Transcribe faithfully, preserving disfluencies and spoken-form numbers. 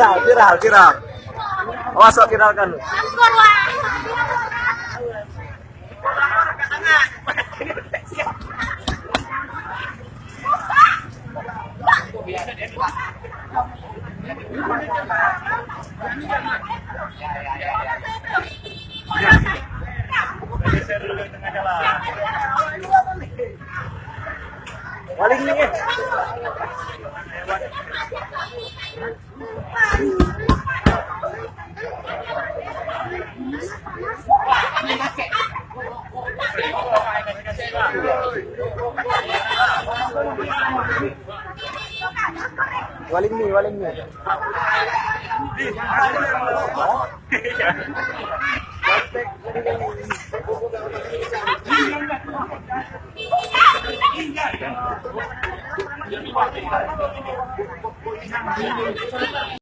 Viral, viral, viral. Awas sok viralkan. Paling ni, eh. Paling ni, paling ni.